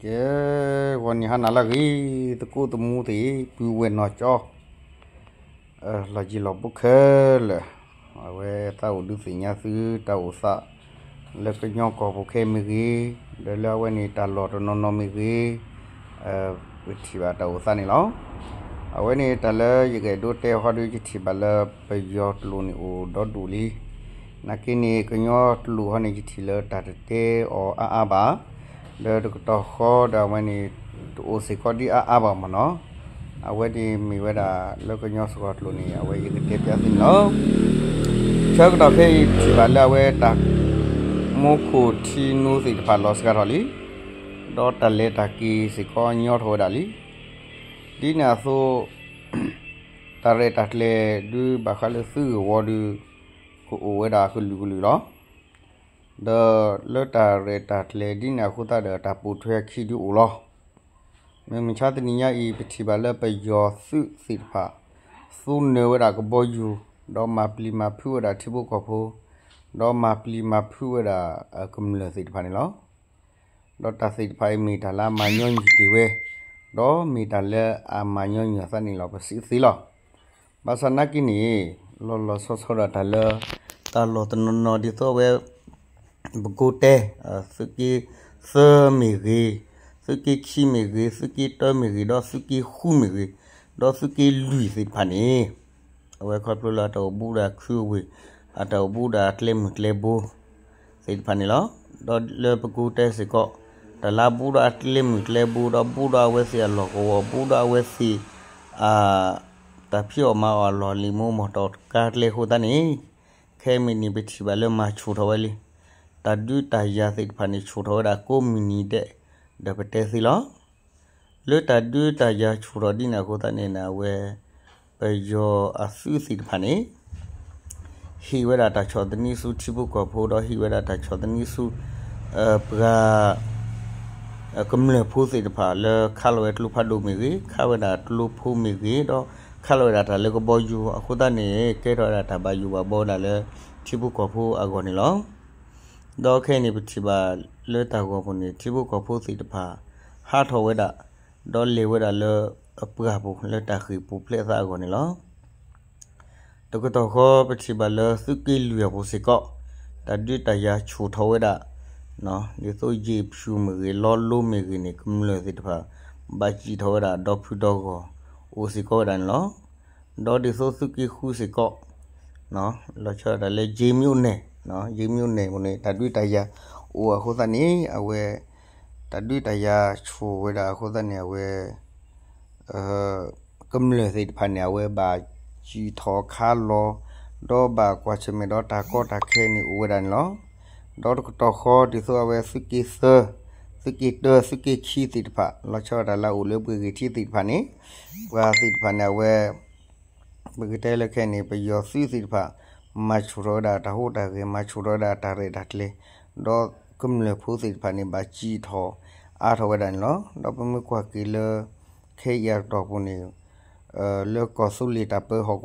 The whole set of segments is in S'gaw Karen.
ကဲ, ဂီၤနံၤဟါနၤလၢအဂ့ၤ, သကိးသမူသ့ၣ် ပုၢ်ဝဲၢ်နီၢ်ကၠီ လီၤယံၤလီၤဘူးခဲလၢာ်, အဝဲသးအိၣ်ဒုးသ့ၣ်ညါသုတၢ်အိၣ်သး လၢကညီကီၢ်ပူၤခဲအံၤမ့ၢ်ဂ့ၤ, ဒီးလၢအဝဲန့ၣ်တၢ်လီၢ်တနီၤနီၤမ့ၢ်ဂ့ၤ, ပထံၣ်ဘၣ်တၢ်အိၣ်သးန့ၣ်လီၤ. အဝဲန့ၣ်တၢ်လၢယကအဲၣ်ဒိးတဲအီၤဟီဒီး ယထံၣ်ဘၣ်လၢပယီၤကျိာ်န့ၣ်အိၣ်ဒီဒူၣ်လံ. နာ်က့န့ၣ် ကညီကျိာ်ဟီန့ၣ် ယထံၣ်လၢတၢ်တတဲအီၤအါအါဘၣ်. ဒီးတကတီၢ်ဃီဒီးအဝဲန့ၣ် တအိၣ်စ့ၢ်ကီးဒ်အါအါဘၣ်မ့ၢ်နီၤ. အဝဲန့ၣ်မ့ၢ်ဝဲဒၣ်လၢကညီစှီၤကျိာ်န့ၣ် အဝဲယကတဲပျးသုန့ၣ်လီၤ. ဆၢကတီၢ်ခဲအံၤ ထံၣ်ဘၣ်လၢအဝဲတၢ် မူခိၣ်ထံနိသ့ၣ်တဖၣ်လီၤစှၤထီၣ်လံ, ဒီးတၢ်လဲၤတၢ်က့ၤစ့ၢ်ကီးညီထီၣ်ဝဲဒၣ်လံ. ဒ်န့ၣ်အသိး တၢ်ရဲၣ်တၢ်ကျဲၤဒုးဘၣ်ဃးလၢသုဂ့ၢ်ဝီဒုး ကအိၣ်ဝဲဒၣ်ကလုာ်ကလုာ်လီၤ. ဒီးလၢတၢ်ရဲၣ်တၢ်ကျဲၤဒ်န့ၣ်အဃိသတးဒီး တၢ်ပိာ်ထွဲအခံဒုးအိၣ်လီၤ. မုၢ်မဆါတနံၤညါအံၤ ပထံၣ်ဘၣ်လၢပယီၤသုးသ့ၣ်တဖၣ် သူနၢၤဝဲဒၣ်ကဘီယူၤ, ဒီးမၤပျံၤမၤဖုးဝဲဒၣ်ထံဖိကီၢ်ဖိ, ဒီးမၤပျံၤမၤဖုးဝဲဒၣ်ကမျၢၢ်သ့ၣ်တဖၣ်န့ၣ်လီၤ. ဒီးတၢ်သ့ၣ်တဖၣ်အံၤမ့ၢ်တၢ်လၢအမၤညီနုၢ်တ့ၢ်ဝဲ, ဒီးမ့ၢ်တၢ်လၢအမၤညီနုၢ်အသးန့ၣ်လီၤ ပစံးသ့လီၤ. ဘၣ်ဆၣ်နာ်က့န့ၣ် လီၤလီၤဆီဆီဒၣ်တၢ်လၢ တၢ်လီၢ်တနီၤနီၤဒ်သိးအဝဲ ပကိးတဲ သုးက့သၢမ့ၢ်ဂ့ၤ, သုးက့ခံမ့ၢ်ဂ့ၤ, သုးက့တၢမ့ၢ်ဂ့ၤ, ဒီးသုးက့ဃုမ့ၢ်ဂ့ၤ, ဒီးသုးက့လွံၢ်သ့ၣ်တဖၣ်န့ၣ် အဝဲခီဖျိလၢအတၢ်အိၣ်ဘူးဒီးခုအဝ့ၢ်, အတၢ်အိၣ်ဘူးဒီးအကျဲမုၢ်ကျဲဘိ သ့ၣ်တဖၣ်န့ၣ်လီၤ. ဒီးလၢပကိးတဲစ့ၢ်ကီး တၢ်လၢအဘူးဒီးအကျဲမုၢ်ကျဲဘိ ဒီးဘူးဒီးအဝဲသ့ၣ်အလီၢ်ကဝီၤ ဘူးဒီးအဝဲသ့ၣ် တၢ်ဖံးအီၣ်မၤအီၣ်အလီၢ်လံၤမိၢ်မီၢ်တီၢ်ကါကျဲအဃိသတးန့ၣ် ခဲအံၤမ့ၢ်န့ၣ် ပထံၣ်ဘၣ်လၢမၤဆူၣ်ထီၣ်ဝဲလံ. တၢ်ဒုးတၢ်ယၤသ့ၣ်တဖၣ်န့ၣ် ဆူၣ်ထီၣ်ဝဲဒၣ်ကိးမုၢ်နံၤဒဲး ဒီးပတဲသ့လီၤ. လၢတၢ်ဒုးတၢ်ယၤဆူၣ်ထီၣ်ဒ်န့ၣ်အဃိသတးန့ၣ် အဝဲ ပယီၤအသုးသ့ၣ်တဖၣ်န့ၣ် ဟ့ၣ်ဝဲဒၣ်တၢ်ဆီၣ်သနံးဆူထံဖိကီၢ်ဖိ ဒီးဟ့ၣ်ဝဲဒၣ်တၢ်ဆီၣ်သနံးဆူ ပှၤ ကမျၢၢ်ဖိသ့ၣ်တဖၣ်လၢခးလီၤဝဲကျိဖးဒိၣ်မ့ၢ်ဂ့ၤ, ခးဝဲဒၣ်ကျိဖိမ့ၢ်ဂ့ၤ, ဒီးခးလီၤဝဲဒၣ်တၢ်လၢကဘီယူၤအဃိသတးန့ၣ် ကဲထီၣ်ဝဲဒၣ်တၢ်ဘၣ်ယိၣ်ဘၣ်ဘီဝဲဒၣ်လၢထံဖိကီၢ်ဖိအဂီၢ်န့ၣ်လီၤ. ဒီးခဲအံၤန့ၣ် ပထံၣ်ဘၣ်လၢတၢ်ဂီၤပူၤန့ၣ် ထံဖိကီၢ်ဖိသ့ၣ်တဖၣ် ဟးထီၣ်ဝဲဒၣ် ဒီးလဲၤဝဲဒၣ်လၢအပှၢ်ပူၤလၢတၢ်ဃ့ၢ်ပူၤဖျဲးအသးအဂီၢ်န့ၣ်လီၤ. တကတီၢ်ဃီပထံၣ်ဘၣ်လၢသုးက့လွံၢ်အပူၤစ့ၢ်ကီး တၢ်ဒုးတၢ်ယၤဆူၣ်ထီၣ်ဝဲဒၣ် ဒ်သိးယ့ၣ်ဖၠူၣ်မ့ၢ်ဂ့ၤ လီလိမ့ၢ်ဂ့ၤန့ၣ် ကမျၢၢ်သ့ၣ်တဖၣ် ဘၣ်စံၣ်ထီၣ်ဝဲဒၣ်ဒီဖုဒီဂီၢ် အိၣ်စ့ၢ်ကီးဝဲဒၣ်န့ၣ်လီၤ. ဒီးဒ်သိးသုးက့ဃုစ့ၢ်ကီး လီၤဆီဒၣ်တၢ်လၢ ယ့ၣ်မၠိန့ၣ်, ယ့ၣ်မၠိန့ၣ်အပူၤန့ၣ် တၢ်ဒုးတၢ်ယၤအိၣ်အဃိသတးန့ၣ် အဝဲ တၢ်ဒုးတၢ်ယၤဆူၣ်ဝဲဒၣ်အဃိသတးန့ၣ် အဝဲ ကမျၢၢ်သ့ၣ်တဖၣ်န့ၣ် အဝဲဘၣ်စံၣ်ထီၣ်ခးလီၤ ဒီးဘၣ်ကွၢ်ဆၢၣ်မဲာ်ဒီးတၢ်ကီတၢ်ခဲန့ၣ်အိၣ်ဝဲဒၣ်န့ၣ်လီၤ. ဒီးတကတီၢ်ဃီဒ်သိးအဝဲသုးက့သၢ, သုးက့တၢ, သုးက့ခံသ့ၣ်တဖၣ် လီၤဆီဒၣ်တၢ်လၢအအိၣ်လၢပှ့ၤဂ့ၤထံသ့ၣ်တဖၣ်န့ၣ် ပှၤသ့ၣ်တဖၣ်န့ၣ် အဝဲ ပကတဲလၢခဲအံၤန့ၣ် ပယီၤသုးသ့ၣ်တဖၣ် မၤဆူၣ်ထီၣ်ဝဲဒၣ်တၢ်ဟူးတၢ်ဂဲၤ မၤဆူၣ်ထီၣ်ဝဲဒၣ်တၢ်ရဲၣ်တၢ်ကျဲၤ ဒီးကမျၢၢ်ဖိသ့ၣ်တဖၣ်န့ၣ် ဘၣ်စံၣ်ထီၣ်အါထီၣ်ဝဲဒၣ်န့ၣ်လီၤ. ဒီးပမ့ၢ်ကွၢ်က့ၤလၢ ခဲအံၤအကတီၢ်ပူၤန့ၣ် လၢကီၢ်သူလ့ၤတၢ်ပၢဟီၣ်ကဝီၤ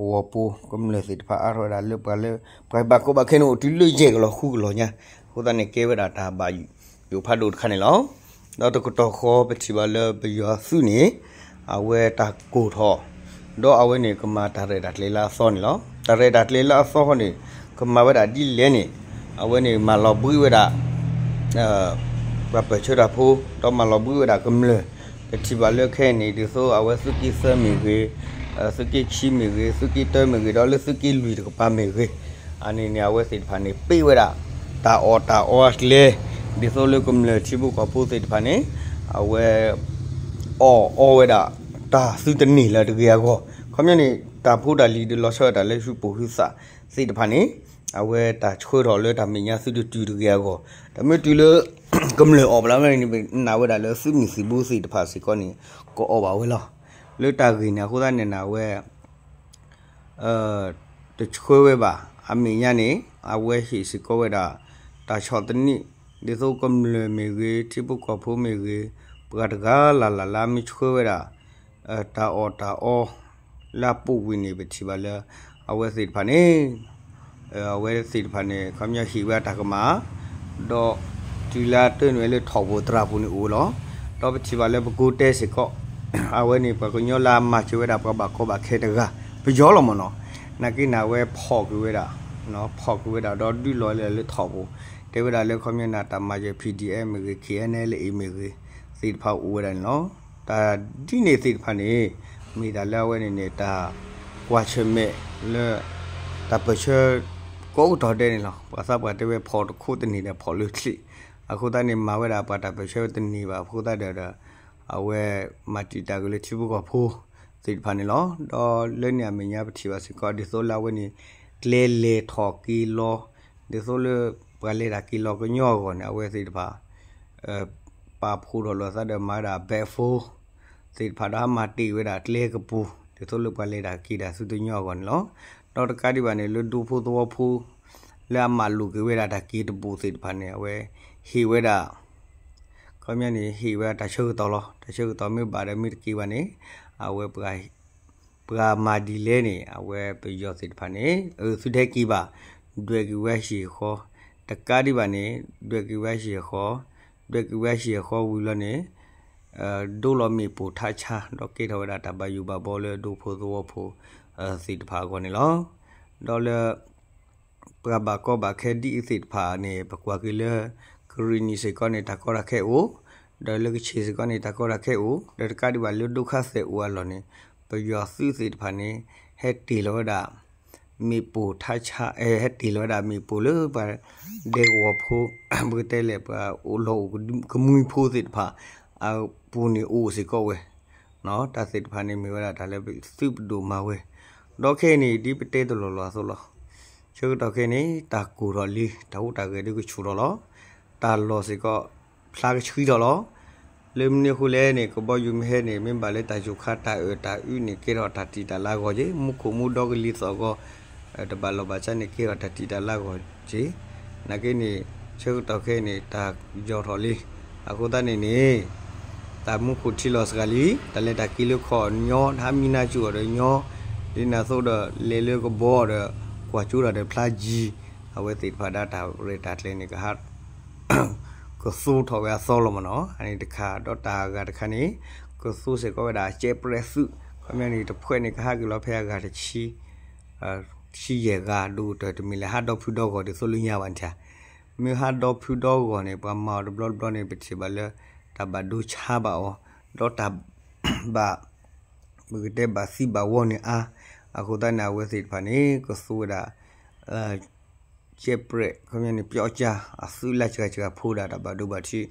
ပူၤ ကမျၢၢ်သ့ၣ်တဖၣ်အါထီၣ်ဝဲဒၣ်လၢပှၤလၢ ပှၤဘၣ်ကီဘၣ်ခဲန့ၣ် အိၣ်တုၤလၢယဲၢ်ကလီၤဃုကလီၤညါ အဃိသတးန့ၣ် ကဲဝဲဒၣ်တၢ်ဘၣ်ယိၣ်ဖးဒိၣ်တခါန့ၣ်လီၤ. ဒီးတကတီၢ်ဃီပထံၣ်ဘၣ်လၢပယီၤသုးန့ၣ် အဝဲတၢ်ကိၢ်ထီၣ် ဒီးအဝဲန့ၣ် ကမၤတၢ်ရဲၣ်တၢ်ကျဲၤလၢအသီန့ၣ်လီၤ. တၢ်ရဲၣ်တၢ်ကျဲၤလၢအသီဃီန့ၣ် ကမၤဝဲဒၣ်ဒ်လဲၣ်န့ၣ် အဝဲန့ၣ်မၤလီၤဘှံးဝဲဒၣ် ပှၤပၢၢ်ဆၢတၢ်ဖိ ဒီးမၤလီၤဘှံးဝဲဒၣ်ကမျၢၢ် ပထံၣ်ဘၣ်လၢခဲအံၤန့ၣ် ဒ်သိးအဝဲသုးက့သၢမ့ၢ်ဂ့ၤ, သုးက့ခံမ့ၢ်ဂ့ၤ, သုးက့တၢမ့ၢ်ဂ့ၤ, ဒီးလၢသုးက့လွံၢ်တကပၤမ့ၢ်ဂ့ၤ, အန့ၣ်န့ၣ် အဝဲသ့ၣ်တဖၣ်န့ၣ် ပ့ၢ်ဝဲဒၣ် တၢ်အီၣ်တၢ်အီအကျဲ ဒ်သိးလၢကမျၢၢ်ထံဖိကီၢ်ဖိသ့ၣ်တဖၣ်န့ၣ် အဝဲ အီၣ်အီဝဲဒၣ် တၢ်သုတန့ၢ်လၢၤတဂ့ၤအဂီၢ်, ခီပညီန့ၣ် တၢ်ဖိတၢ်လံၤဒုးလီၤဆီဒၣ်တၢ်လၢဟံၣ်ဖိဃီဖိသ့ၣ်တဖၣ်န့ၣ် အဝဲတၢ်ဆှၢထီၣ်လၢတၢ်မဲာ်ညါသုတတုၤတဂ့ၤအဂီၢ်, တၢ်မ့ၢ်တုၤလၢ ကမျၢၢ်အီၣ်ဘၣ်လီၤန့ၣ် နာ်ဝဲဒၣ်လၢသုးမုၢ်သံၣ်ဘိသ့ၣ်တဖၣ်စ့ၢ်ကီးန့ၣ် ကအီၣ်ဘၣ်ဝဲလီၤ. လၢတၢ်ဂ့ၢ်န့ၣ်အဃိသတးန့ၣ် အဝဲ တဆှၢဝဲဘၣ် အမဲာ်ညါန့ၣ် အဝဲဟ့ၣ်စ့ၢ်ကီးဝဲဒၣ် တၢ်ဆီၣ်သနံး ဒ်သိးကမျၢၢ်မ့ၢ်ဂ့ၤ ထံဖိကီၢ်ဖိမ့ၢ်ဂ့ၤ ပှၤတဂၤလၢ်လၢ်လၢမ့ၢ်ဆှၢဝဲဒၣ် တၢ်အီၣ်တၢ်အီ လၢအပူၤကွံာ်န့ၣ် ပထံၣ်ဘၣ်လၢ အဝဲသ့ၣ်တဖၣ်န့ၣ် အဝဲသ့ၣ်တဖၣ်န့ၣ် ခီပညီဟ့ၣ်ဝဲတၢ်ကမၣ် ဒီးတုၤလၢအတၢနုာ်ဝဲလၢထီၣ်ပူၤသရၣ်ပူၤန့ၣ်အိၣ်လီၤ. ဒီးပထံၣ်ဘၣ်လၢပကိးတဲစ့ၢ်ကီး အဝဲန့ၣ် ပှၤကညီလၢအမၤစၢၤဝဲဒၣ်ပှၤဘၣ်ကီဘၣ်ခဲတဂၤ ပယီၤလီၤမ့ၢ်နီၤ. နာ်က့န့ၣ် အဝဲဖီၣ်က့ၤဝဲဒၣ်, ဖီၣ်က့ၤဝဲဒၣ်ဒီးဒုးလီၤလၢထီၣ်ပူၤ, တဲဝဲဒၣ်လၢခီပညီန့ၣ် တၢ်မၤစၢၤ P D F မ့ၢ်ဂ့ၤ K N L A မ့ၢ်ဂ့ၤ သ့ၣ်တဖၣ်အိၣ်ဝဲဒၣ်န့ၣ်လီၤ. တၢ်ဒ်န့ၣ်သ့ၣ်တဖၣ်န့ၣ် မ့ၢ်တၢ်လၢအဝဲန့ၣ်န့ၣ် တၢ်ကွၢ်ဆၢၣ်မဲာ်လၢ တၢ်ပၢၢ်ဆၢ ကိးကတီၢ်ဒဲးန့ၣ်လီၤ. ပှၤသးပှၢ်တဲဝဲဖီၣ်တခိၣ်တန့ၢ်ဒီးဖီၣ်လၢချံး, အဃိသတးန့ၣ် မၤဝဲဒၣ်ပှၤတၢ်ပၢၢ်ဆၢတန့ၢ်ဘၣ် အဃိသတးဒီး အဝဲမၤတံာ်တာ်က့ၤလၢထံဖိကီၢ်ဖိသ့ၣ်တဖၣ်န့ၣ်လီၤ. ဒီးလၢန့ၣ်အမဲာ်ညါပထံၣ်ဘၣ်စ့ၢ်ကီး ဒ်သိးလၢအဝဲန့ၣ် ကျဲလဲၤထီၣ်က့ၤလီၤ, ဒ်သိးလၢပှၤလဲၤတၢ်က့ၤလီၤကညီအဂီၢ်န့ၣ် အဝဲသ့ၣ်တဖၣ် ပာ်ဖှိၣ်ထီၣ်လိာ်သးဒီးမၤဝဲဒၣ် backhoe သ့ၣ်တဖၣ်ဒီးဟးမၤတ့ၢ်ဝဲဒၣ်ကျဲကပူၤ ဒ်သိးလၢပှၤလဲၤတၢ်က့ၤတၢ်ဆူတညီအဂီၢ်န့ၣ်လီၤ. ဒီးတကးဒံးဘၣ်န့ၣ် လၢဒူဖိသဝီဖိ လၢအမၤလိာ်က့ၤဝဲဒၣ်တၢ်က့ၤတဘိၣ်သ့ၣ်တဖၣ်န့ၣ် အဝဲဟ့ၣ်ဝဲဒၣ် ခီပညီန့ၣ် ဟ့ၣ်ဝဲဒၣ်တၢ်ဆၢကတီၢ်လီၤ. တၢ်ဆၢကတီၢ်မ့ၢ်ဘၣ်ဒီးမ့ၢ်တက့ၤဘၣ်န့ၣ် အဝဲ ပှၤမၤဒ်လဲၣ်န့ၣ် အဝဲပယီၤသ့ၣ်တဖၣ်န့ၣ် အသုတဟဲက့ၤဘၣ်, ဒွဲၣ်က့ၤဝဲဟံၣ်ဃီ, တကးဒံးဘၣ်န့ၣ် ဒွဲၣ်က့ၤဝဲဟံၣ်ဃီ, ဒွဲၣ်က့ၤဝဲဟံၣ်ဃီဝံၤလီၤန့ၣ် ဒိလီၤမ့ၣ်ပိၢ်ထးဆါ ဒီးကဲထီၣ်ဝဲဒၣ်တၢ်ဘၣ်ယိၣ်ဘၣ်ဘီလၢဒူဖိသဝီဖိသ့ၣ်တဖၣ်အဂီၢ်န့ၣ်လီၤ. ဒီးလၢ ပှၤဘၣ်ကီဘၣ်ခဲဒ်အံၤသ့ၣ်တဖၣ်န့ၣ် ပကွၢ်က့ၤလၢ ကရံၣ်နံၣ်စ့ၢ်ကီးန့ၣ် တၢ်ကီတၢ်ခဲအိၣ်, ဒီးလၢကခ့ၣ်စ့ၢ်ကီးန့ၣ် တၢ်ကီတၢ်ခဲအိၣ်, ဒီးတကးဒံးဘၣ်လၢဒိခါသဲၣ်အိၣ်အလီၢ်န့ၣ် ပယီၤသုးသ့ၣ်တဖၣ်န့ၣ် ဟဲတ့ၢ်လီၤဝဲဒၣ် မ့ၣ်ပိၢ်ထးဆါ, ဟဲတ့ၢ်လီၤဝဲဒၣ်မ့ၣ်ပိၢ်လၢပှၤဒဲကဝီၤဖိ, ပကတဲလဲၣ် ပှၤအိၣ်လီၢ်အိၣ်ကမှံဖိသ့ၣ်တဖၣ် အပူၤန့ၣ်အိၣ်စ့ၢ်ကီးဝဲ တၢ်သ့ၣ်တဖၣ်န့ၣ် မ့ၢ်ဝဲဒၣ်တၢ်လၢသုးပဒိၣ်မၤဝဲ, ဒီးခဲအံၤန့ၣ် ဒ်ပတဲတလီၢ်လီၢ်အသိးလီၤ. ဆၢကတီၢ်ခဲအံၤန့ၣ် တၢ်ကိၢ်ထီၣ်လံ, တၢ်ဟူးတၢ်ဂဲၤဒုးကဆူၣ်ထီၣ်လီၤ. တၢ်လီၢ်စ့ၢ်ကီး ဖျါကဆှံထီၣ်လီၤ. လၢမနုၤအဃိလဲၣ်န့ၣ် ကဘီယူၤမ့ၢ်ဟဲန့ၣ် မ့ၢ်ဘၣ်လၢတၢ်ယိၤခါတၢ်အၢၣ်တၢ်အုးန့ၣ် ကဲထီၣ်တၢ်တံာ်တာ်လၢအဂီၢ်က့ၤ, မူခိၣ်မူဒီကလံၤသီၣ်အဂီၢ် တဘၣ်လီၢ်ဘၣ်စးန့ၣ် ကဲထီၣ်တၢ်တံာ်တာ်လၢအဂီၢ်က့ၤ, နာ်က့န့ၣ် ဆၢကတီၢ်ခဲအံၤန့ၣ် တၢ်ယီၢ်ထီၣ်လံ. အဃိသတးန့ၣ်န့ၣ် တၢ်မူခိၣ်ထံလီၤစှၤလံ, တၢ်လဲၤတၢ်က့ၤလၢခီၣ်ညီ ဟးမံနါစူၣ်အီၤဒီးညီ, ဒ်န့ၣ်အသိးဒီးလဲၤလၢကဘီဒီး ကွၢ်ကၠိတၢ်ဒီးဖျါယံၤ, အဝဲသ့ၣ်တဖၣ်ဒၣ်တၢ်ရဲၣ်တၢ်ကျဲၤန့ၣ် ကဟး ကသိထီၣ်ဝဲအသီလီၤမ့ၢ်နီၤ. အန့ၣ်တခါ ဒီးတၢ်အဂၤတခါန့ၣ် ကသိစ့ၢ်ကီးဝဲဒၣ်အကဲးပြဲးသုး, ခီပညီန့ၣ် တဖှဲးန့ၣ် ကဟးက့ၤလီၤဖဲအဂၤတဆံ ဆံယဲၢ်ဂၤ ဒိၣ်ကတၢၢ်တမ့ၢ်လၢ ဟးဒီဖုဒီဂီၢ်ဒ်သိးလၢညါဘၣ်န့ၣ်ဧါ. မ့ၢ်ဟးဒီဖုဒီဂီၢ်န့ၣ် ပှၤမၤအီၤတဘျီတဘျီန့ၣ် ပထံၣ်ဘၣ်လၢ တၢ်ဘၣ်ဒိဆါဘၣ်အီၤ, ဒီးတၢ်ဘၣ် ပကတဲဘၣ်သံဘၣ်ဝီန့ၣ်အါ. အဃိသတးန့ၣ် အဝဲသ့ၣ်တဖၣ်န့ၣ် ကသိဝဲဒၣ် ကဲးပြဲး ခီပညီန့ၣ် ပျီကၠါ အသုးလၢစှၤစှၤဖိဒၣ်တၢ်ဘၣ်ဒိဘၣ်ထံး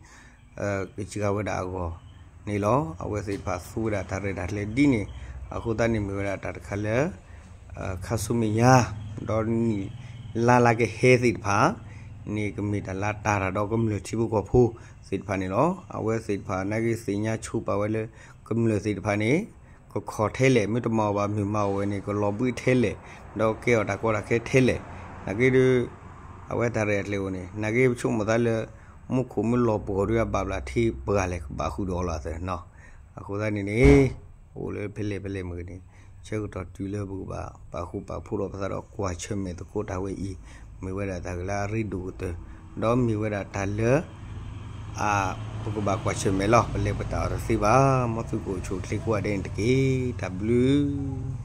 ကစှၤဝဲဒၣ်အဂီၢ်န့ၣ်လီၤ. အဝဲသ့ၣ်တဖၣ်သူဝဲဒၣ်တၢ်ရဲၣ်တၢ်ကျဲၤဒ်န့ၣ်, အဃိသတးန့ၣ်မ့ၢ်ဝဲဒၣ်တၢ်တခါလၢ ခါဆူမဲာ်ညါ ဒီးနံၣ်လါလၢကဟဲသ့ၣ်တဖၣ်န့ၣ် ကမ့ၢ်တၢ်လၢတၢ်တၢ်ဒီးကမျၢၢ်ထံဖိကီၢ်ဖိသ့ၣ်တဖၣ်န့ၣ်လီၤ. အဝဲသ့ၣ်တဖၣ်နာ်က့သ့ၣ်ညါဆိပာ်ဝဲလၢ ကမျၢၢ်သ့ၣ်တဖၣ်န့ၣ် ကခီၣ်ထဲလဲၣ်, မ့ၢ်တမၤအီၤဘၣ်မုာ်မၤအီၤဝဲန့ၣ် ကလီၤဘှံးထဲလဲၣ်, ဒီးကဲအီၤတၢ်ကီတၢ်ခဲထဲလဲၣ်. နာ်က့ဒီး အဝဲတၢ်ရဲၣ်တၢ်ကျဲၤအိၣ်န့ၣ် နာ်က့ပဆိကမိၣ်သးလၢ မူခိၣ်မ့ၢ်လီၤပှီၢ်ဒီးအဘၣ်ဘျးထံပှၤလဲၣ် ကဘၣ်ဃုာ်ဒီးအီၤလီၤသနီၤ. အဃိသတးန့ၣ်န့ၣ် အိၣ်လၢဖဲလဲၣ်ဖဲလဲၣ်မ့ၢ်ဂ့ၤန့ၣ် ဆၢကတီၢ်တုၤလၢပကဘၣ်ပာ်ဃူပာ်ဖိးဒီးပသးဒီးကွၢ်ဆၢၣ်မဲာ်သကိးတၢ်ဝဲအံၤ မ့ၢ်ဝဲဒၣ်တၢ်ဂ့ၢ်လၢအရ့ဒိၣ်ကတၢၢ်, ဒီးမ့ၢ်ဝဲဒၣ်တၢ်လၢ အ ပကဘၣ်ကွၢ်ဆၢၣ်မဲာ်လီၤ. ပလဲၤပတၢ်အီၤတသ့ဘၣ်. မ်သုကအိၣ်ဆူၣ်အိၣ်ချ့ကိးဂၤဒဲးန့ၣ်တက့ၢ်. တၢ်ဘျုး